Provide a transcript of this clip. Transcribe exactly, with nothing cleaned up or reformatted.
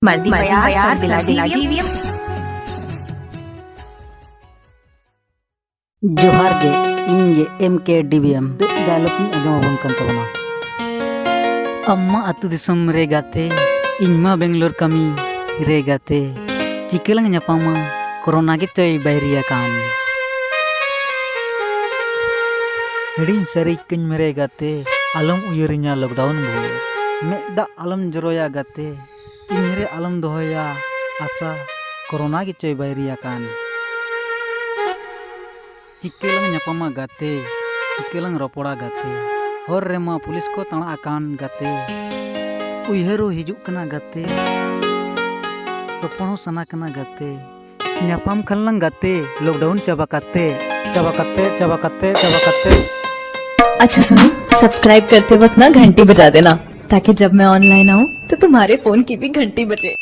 ᱢᱟᱨᱰᱤ ᱵᱟᱭᱟᱨ ᱥᱟᱨᱵᱤᱞᱟ ᱰᱤᱵᱤᱭᱮᱢ᱾ ᱡᱚᱦᱟᱨ ᱜᱮ, ᱤᱧ ᱜᱮ ᱮᱢ ᱠᱮ ᱰᱤᱵᱤᱭᱮᱢ᱾ ᱰᱟᱭᱞᱚᱜ ᱤᱧ ᱟᱸᱡᱚᱢ ᱟᱵᱚᱱ ᱠᱟᱱ ᱛᱟᱵᱚᱱᱟ᱾ ᱟᱢ ᱢᱟ ᱟᱹᱛᱩ ᱫᱤᱥᱚᱢ ᱨᱮ ᱜᱟᱛᱮ, ᱤᱧ ᱢᱟ ᱵᱮᱝᱜᱟᱞᱳᱨ ᱠᱟᱹᱢᱤ ᱨᱮ ᱜᱟᱛᱮ, ᱪᱤᱠᱟᱹ ᱞᱟᱝ ᱧᱟᱯᱟᱢᱟ, ᱠᱳᱨᱳᱱᱟ ᱜᱮ ᱪᱚᱭ ᱵᱟᱭᱨᱤ ᱟᱠᱟᱱ᱾ ᱦᱤᱲᱤᱧ ᱥᱟᱹᱨᱤ ᱠᱟᱹᱧ ᱢᱮ ᱨᱮ ᱜᱟᱛᱮ, ᱟᱞᱚᱢ ᱩᱭᱦᱟᱹᱨᱤᱧᱟ lockdown ᱵᱷᱳᱨ᱾ ᱢᱮᱫ ᱫᱟᱜ ᱟᱞᱚᱢ ᱡᱚᱨᱚᱭᱟ ᱜᱟᱛᱮ, ᱤᱧ ᱨᱮ ᱟᱞᱚᱢ ᱫᱚᱦᱚᱭᱟ ᱟᱥᱟ, ᱠᱳᱨᱳᱱᱟ ᱜᱮ ᱪᱚᱭ ᱵᱟᱭᱨᱤ ᱟᱠᱟᱱ᱾ ᱪᱤᱠᱟᱹ ᱞᱟᱝ ᱧᱟᱯᱟᱢᱟ ᱜᱟᱛᱮ, ᱪᱤᱠᱟᱹ ᱞᱟᱝ ᱨᱚᱯᱚᱲᱟ ᱜᱟᱛᱮ, ᱦᱚᱨ ᱨᱮᱢᱟ ᱯᱩᱞᱤᱥ ᱠᱚ ᱛᱟᱬᱟ ᱟᱠᱟᱱ ᱜᱟᱛᱮ᱾ ᱩᱭᱦᱟᱹᱨ ᱦᱚᱸ ᱦᱤᱡᱩᱜ ᱠᱟᱱᱟ ᱜᱟᱛᱮ, ᱨᱚᱯᱚᱲ ᱦᱚᱸ ᱥᱟᱱᱟ ᱠᱟᱱᱟ ᱜᱟᱛᱮ᱾ ᱧᱟᱯᱟᱢ ᱠᱷᱟᱱ ᱞᱟᱝ ᱜᱟᱛᱮ, lockdown ᱪᱟᱵᱟ ᱠᱟᱛᱮ, ᱪᱟᱵᱟ ᱠᱟᱛᱮ, ᱪᱟᱵᱟ ᱠᱟᱛᱮ, ᱪᱟᱵᱟ ᱠᱟᱛᱮ᱾ अच्छा सुनो, सब्सक्राइब करते वक्त ना घंटी बजा देना, ताकि जब मैं ऑनलाइन आऊँ तो तुम्हारे फोन की भी घंटी बजे।